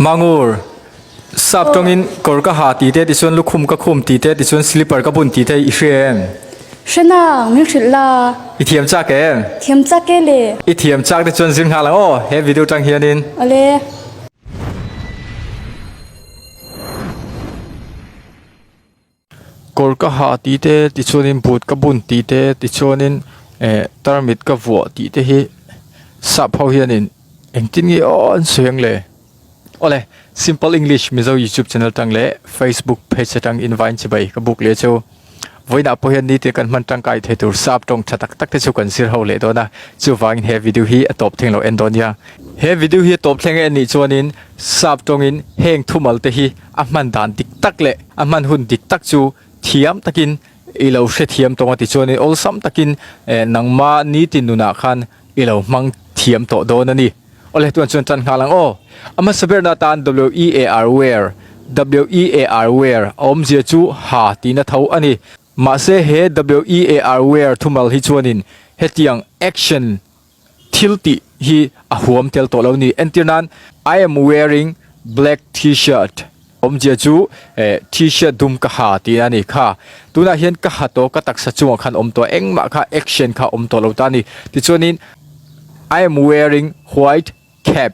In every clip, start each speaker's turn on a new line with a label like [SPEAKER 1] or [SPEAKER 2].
[SPEAKER 1] Mangur, Sap tawngin kawr ka ha tih te tichuan lukhum ka khum tih te tichuan slipper ka bun tih te i hria em?
[SPEAKER 2] Hre nang, min hrilh la.
[SPEAKER 1] I thiam chak em?
[SPEAKER 2] Thiam chak e le.
[SPEAKER 1] I thiam chak te chuan zir nghal ang aw, he video tang hianin.
[SPEAKER 2] Awle.
[SPEAKER 1] Kawr ka ha tih te tichuanin boot ka bun tih te tichuanin eh tarmit ka vuah tih te hi sap ho hianin engtin nge aw an sawi ang le awle simple english mizo youtube channel tang leh facebook page atang invine chibai ka buk leh chu vawiinah pawh hian nitin kan hman tangkai thei tur sap tawng tha tak tak te chu kan zir ho leh dawn a chuvangin he video hi a tawp thleng lo en dawn nia he video hi a tawp thleng en nih chuanin sap tawngin heng thumal te hi A hman dan dik tak leh a hman hun dik tak chu thiam takin i lo hrethiam tawng a ti chuanin awlsam takin nangma nitin nunah khan i lo hmang thiam tawh dawn a ni. Awle tuan chuan tan nghal ang aw. A hmasa berna atan WEAR wear, WEAR wear a awmzia chu ha tihna tho a ni. Mahse he WEAR wear thumal hi chuanin hetiang action Thil tih hi a huam tel tawh lo ni. Entir nan, I am wearing black t-shirt. Awmzia chu eh t-shirt dum ka ha tih a ni kha. Tunah hian ka ha tawh, ka taksa chungah khan awm tawh, engmah kha action kha awm tawh lo ta a ni. Tichuanin, I am wearing white cap.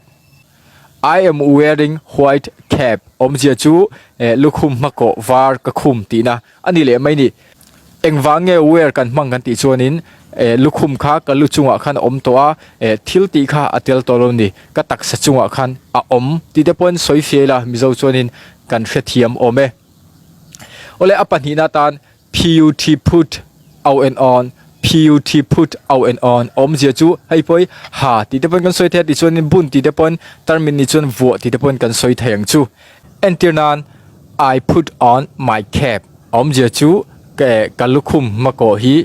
[SPEAKER 1] I am wearing white cap. Awmzia chu eh lukhum hmakawh var ka khum tihna a ni leh mai ni. Engvang nge wear kan hmang kan tih chuanin eh lukhum kha ka lu chungah khan a awm tawh a, eh thil tih kha a tel tawh lo ni, ka taksa chungah khan a awm tih te pawhin sawi fia ila Mizo chuanin kan hrethiam awm e. Awle a pahnihna atan PUT put au en on, PUT put au en on awmzia chu hei pawh hi ha tih te pawhin kan sawi thei a tih chuanin bun tih te pawhin tarmit nih chuan vuah tih te pawhin kan sawi thei ang chu. Entir nan I put on my cap awmzia chu ka lukhum hmakawh hi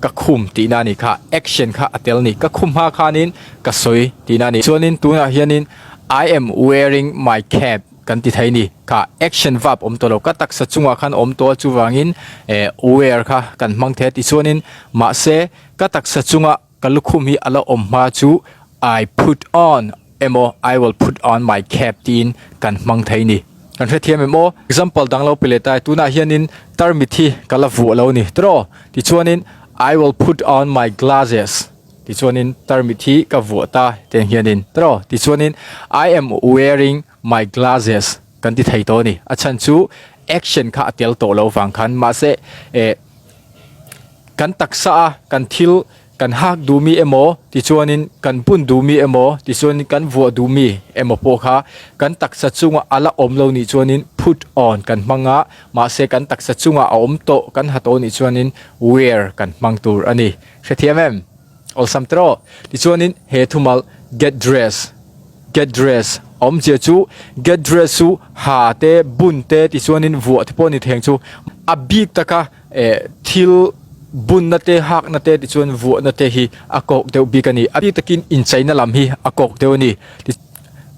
[SPEAKER 1] ka khum tihna a ni kha, action kha a tel a ni, ka khum hma khanin ka sawi tihna a ni. Chuanin tunah hianin I am wearing my cap kan ti thei a ni kha, action verb awm tawh lo, ka taksa chungah khan awm tawh a chuvangin eh wear kha kan hmang thei a tichuanin mahse ka taksa chunga Ka lukhum hi a la awm hma chu I put on emaw I will put on my cap tiin kan hmang thei ni. Kan hrethiam em aw? Example dang lo pe leh ta e, tunah hianin tarmit hi ka la vuah lo ni tiraw? Tichuanin I will put on my glasses tichuanin tarmit hi ka vuah ta tiang hianin tiraw? Tichuanin I am wearing my glasses kan ti thei tawh a ni. A chhan chu action kha a tel tawh lo vang khan mahse eh Kan taksa a kan thil kan hak duhmi emaw tichuanin kan bun duhmi emaw tichuanin kan vuah duhmi emaw pawh kha kan taksa chunga a la awm lo nih chuanin put on kan hmang a, mahse kan taksa chunga a awm tawh kan ha tawh nih chuanin wear kan hmang tur a ni. Hrethiam em? Awlsam tawh. Tichuanin he thumal get dressed get dressed a awmzia chu get dressed chu ha te bun te tichuanin vuah te pawh a ni thei ang chu a bik taka Eh thil bunna te hakna te tichuan vuahna te hi a kawk deuh bik a ni. A bik takin incheina lam hi a kawk deuh a ni.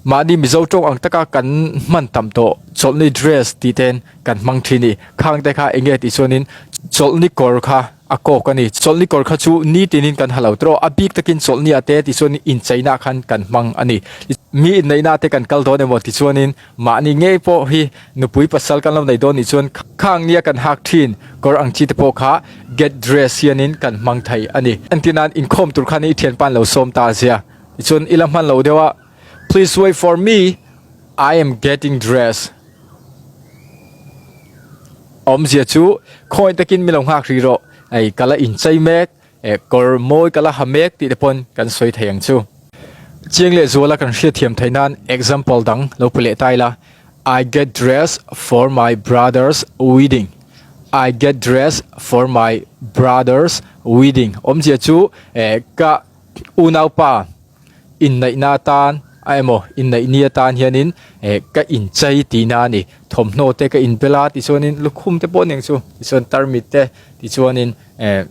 [SPEAKER 1] Mahni Mizo tawng ang taka kan hman tam tawh chawlhni dress tih ten kan hmang thin a ni. Khang te kha eng nge tih chuanin chawlhni kawr kha a kawk a ni. Chawlhni kawr kha chu nitinin kan ha lo tawh. A bik takin chawlhni ah te tichuan incheina khan kan hmang a ni. Mi inneihna te kan kal dawn emaw tichuanin Mahni ngei pawh hi nupui pasal kan lo nei dawn nih chuan khang nia kan hak thin kawr ang chi te pawh kha get dress hianin kan hmang thei a ni. Entir nan inkhawm tur khan i thianpa an lo sawm ta zia tichuan i la hman lo deuh a, Please wait for me, I am getting dressed. Awmzia chu khawi takin mi lo nghak ri rawh, ei ka la inchei mek. Eh kawr mawi ka la ha mek tih te pawn kan sawi thei ang chu. Chiang leh zuala kan hriatthiam theih nan example dang lo pe leh ta ila, I get dressed for my brother's wedding, I get dressed for my brother's wedding awmzia chu eh ka unaupa inneihna atan a emaw inneihni atan hianin eh ka inchei tihna a ni. Thawmhnaw te ka inbel a tichuanin lukhum te pawh a ni ang chu tichuan tarmit te tichuanin eh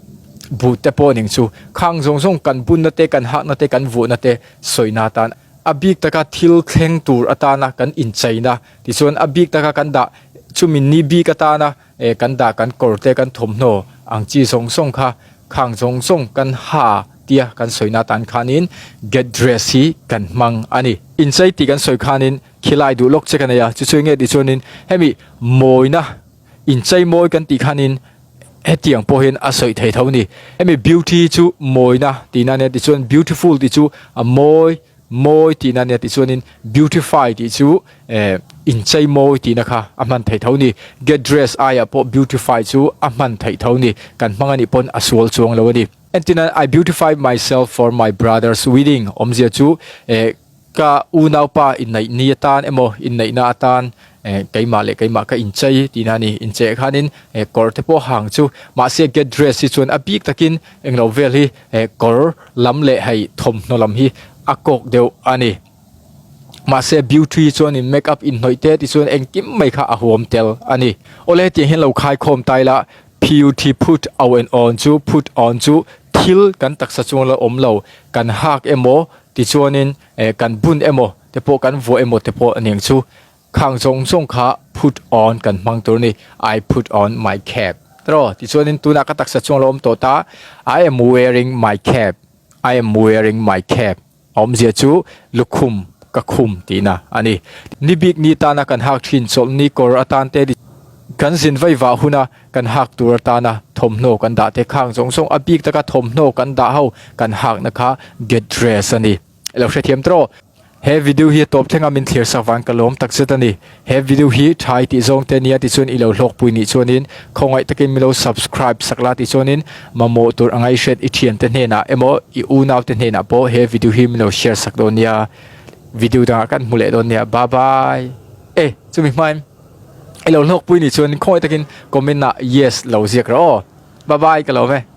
[SPEAKER 1] buh te pawh a ni ang chu. Khang zawng zawng kan bunna te kan hakna te kan vuahna te sawina atan a bik taka thil thleng tur atana kan incheina tichuan a bik taka kan dah chumi ni bik atana eh kan dah kan kawr te kan thawmhnaw ang chi zawng zawng kha khang zawng zawng kan ha. tia kan sawina atan khanin get dressed hi kan hmang a ni. Inchei tih kan sawi khanin khilai duh lawk che ka nei a, chu chu enge tih chuanin hemi mawina inchei mawi kan tih khanin hetiang pawh hian a sawi thei tho a ni. Hemi beauty chu mawina tihna ania tichuan beautiful tih chu a mawi mawi tihna ania tichuanin beautify tih chu eh inchei mawi tihna kha a hman theih tho a ni. Get dressed aiah pawh beautify chu a hman theih tho a ni. Kan hmang anih pawn a sual chuang lo a ni. Entirnan I beautify myself for my brother's wedding awmzia chu eh Ka unaupa inneih ni atan emaw inneihna atan eh keimah leh keimah ka inchei tihna a ni. Inchei ah khanin eh kawr te pawh hang chu mahse get dress hi chuan a bik takin englo vel hi eh kawr lam leh hei thawmhnaw lam hi a kawk deuh a ni. Mahse beauty chuanin make up inhnawih te tichuan engkim mai kha a huam tel a ni. Awle hetiang hian lo khaikhawm ta ila Put put au en awn chu put on chu thil kan taksa chunga la awm lo kan hak emaw Tichuanin eh kan bun emaw te pawh kan vuah emaw te pawh aniang chu khang zawng zawng kha put on kan hmang tur a ni, I put on my cap tiraw? Tichuanin tunah ka taksa chuang lo awm tawh ta, I am wearing my cap, I am wearing my cap a awmzia chu lukhum ka khum tihna a ni. Ni bik ni tana kan hak thin chawlhni kawr atan te Kan zin vai vah huna kan hak tur atana thawmhnaw kan dah te khang zawng zawng a bik taka thawmhnaw kan dah ho kan hakna kha get dress a ni. I lo hrethiam tawh. He video hi a tawp thlenga min thlir sak vang ka lawm takzet a ni. He video hi tha i tih zawng te nia tichuan i lo hlawkpui nih chuanin khawngaih takin min lo subscribe sak la tichuanin mamawh tur a ngaihhriat i thiante hnenah emaw i unaute hnenah pawh he video hi min lo share sak dawn nia. Video dangah kan hmu leh dawn nia. Bye bye. E chumi hmain. I lo hlawkpui nih chuan khawngaih takin comment ah yes lo ziak rawh aw. Bye bye ka lawm e.